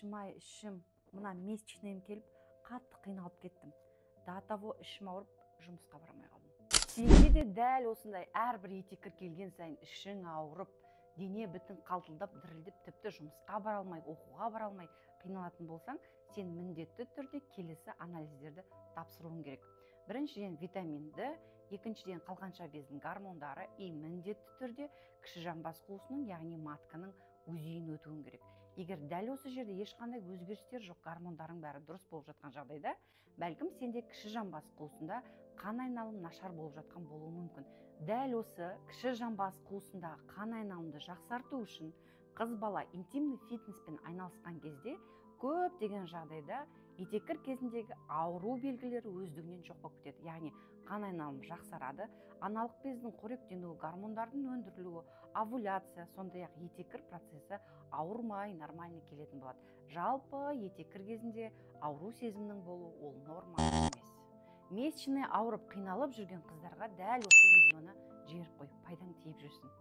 Ішім ай, ішім, мына месячныйым келіп, қатты қиналып кеттім. До того ішім ауырып, жұмысқа бара алмай қалдым. Сенде де дәл осындай әрбір етеккір келген сайын ішің ауырып, дене бітің қалтылдап, дірілдеп, тіпті жұмысқа бара алмай, оқуға бара алмай қиналатын болсаң, сен міндетті түрде келесі анализдерді тапсыруың керек. Біріншіден, витамин Д, екіншіден, қалқанша бездің гормондары и міндетті түрде кіші жамбас қуысының, яғни матканың УЗИін өтуің керек. Егер дәл осы жерде ешқандай өзгерістер жоқ, гормондарың бәрі дұрыс болып жатқан жағдайда, бәлкім, сенде кіші жамбас қуысында қан айналым нашар болып жатқан болуы мүмкін. Дәл осы кіші жамбас қуысындағы қан айналымды жақсарту үшін қыз бала интимный фитнеспен айналысқан кезде көптеген жағдайда етеккір кезіндегі ауру белгілері өздігінен жоқ болып кетеді, яғни қан айналымы жақсарады, аналық бездің қоректенуі, гормондардың өндірілуі, овуляция, сондай ақ етеккір процесі ауырмай, нормально келетін болады. Жалпы, етеккір кезінде ауру сезімнің болуы ол норма емес. Месячный ауырып, қиналып жүрген қыздарға дәл осы видеоны жіберіп қой, пайдаң тиіп жүрсін.